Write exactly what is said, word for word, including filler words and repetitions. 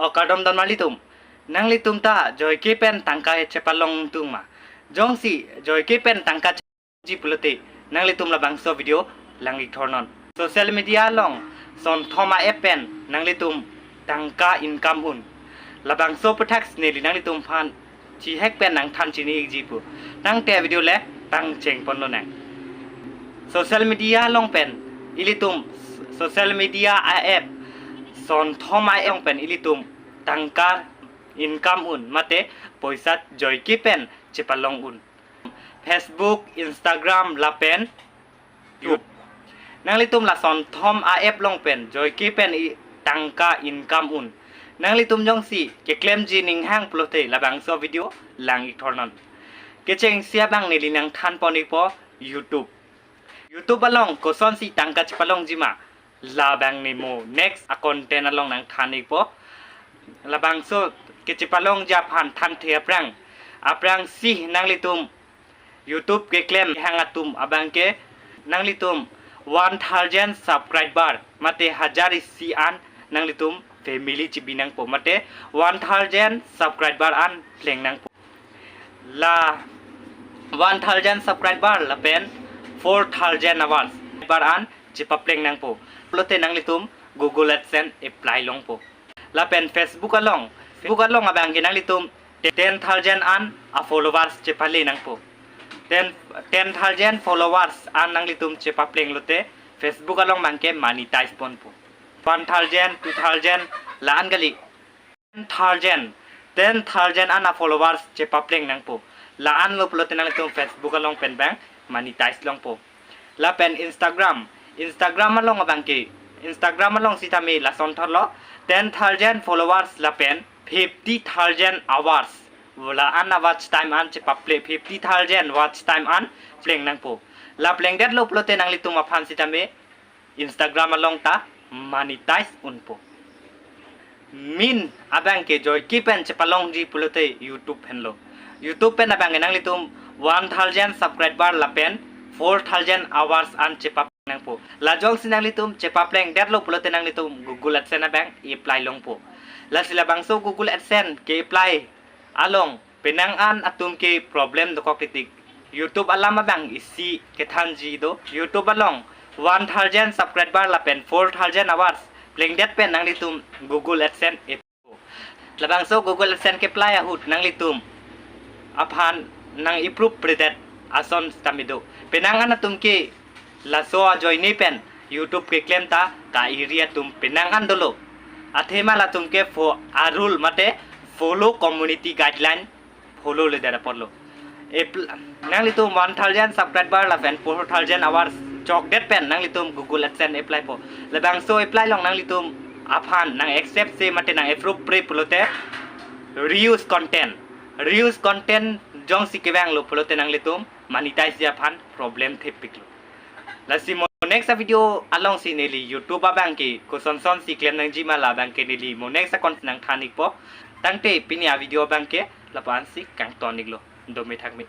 O kardom don marlitum. Nanglitum ta joike pen tangka chepalong tung ma? Jongsi joike pen tangka ji pulote nanglitum labangso video lang-ik thornon. Social media along sonthom a-app pen nanglitum tangka income un. Labangso aputhak si neli nanglitum aphan chihek pen nangthan chini ikji pu. Tangte video le pangcheng ponlonang. Social media along pen ilitum, social media a-app sonthom a-app along pen ilitum tangka income un mate poisa joike pen chepalong un. Facebook, Instagram lapen YouTube. Nanglitum la sonthom a-app along pen joike pen i tangka income un. Nanglitum jongsi keklemji ninghang pulote labangso video lang-ik thornon. Kechengsi abang neli nangthan pon-ikpo YouTube. YouTube along kosonsi tangka chepalongji ma, labang ne mo next a-content along nangthan-ikpo. Labangso kechepalongji aphan thanthe aphrang, aphrangsi nanglitum YouTube keklem hang atum abangke nanglitum one thousand subscriber mate hajar isi an nanglitum family chibi nangpo mate one thousand subscriber an pleng nangpo. La one thousand subscriber lapen four thousand hours bar an chepapleng nangpo. Pulote nanglitum Google AdSense apply longpo. Lapen Facebook along, Facebook along abangke nanglitum ten thousand an a-followers chepale nangpo. Ten, ten thousand followers an nanglitum chepapleng lote Facebook along abangke monetize ponpo. One thousand, two thousand la-an kali. Ten thousand, ten thousand an a-followers chepapleng nangpo. La-an lo pulote nanglitum Facebook along pen abang monetize longpo. Lapen Instagram, Instagram along abangke, Instagram along sitame lason thorlo, ten thousand followers lapen fifty thousand hours. La-an a-watch time an chepapleng, fifty thousand watch time an pleng nangpo. La plengdetlo pulote nanglitum aphan sitame Instagram along ta monetize unpo. Main abangke joike pen chepalongji pulote YouTube henlo. YouTube pen abangke nanglitum one thousand subscriber lapen four thousand hours an chepapleng nangpo. La jongsi nanglitum chepaplengdetlo pulote nanglitum Google AdSense abang apply longpo. Lasi labangso Google AdSense ke-apply along penang an atum ke problem dokok titik. YouTube alam abang isi kethanji do. YouTube along one thousand subscriber lapen four thousand hours plengdet pen nanglitum Google AdSense app. Labangso Google AdSense ke-apply ahut nanglitum aphan nang-approve predet ason sitame do. Penang an atum ke laso ajoine pen YouTube keklem ta ka-iri atum penang an dolo. Athema latum ke fo-, a-rule mate follow community guideline follow ledet apotlo. Ep-, nanglitum one thousand subscriber lapen four thousand hours chokdet pen nanglitum Google AdSense apply po. Labangso apply along nanglitum aphan nang-accept se mate nang-approve pre pulote reuse content. Reuse content jongsi kevanglo pulote nanglitum monetize ji aphan problem thepiklo. Lasi mo next a-video alongsi neli YouTube abangke kosonsonsi klem nangji ma labangke neli mo next a-content nangthan-ikpo. Tangte pini a-video abangke lapu-ansi kangton-iklo. Dome thakme.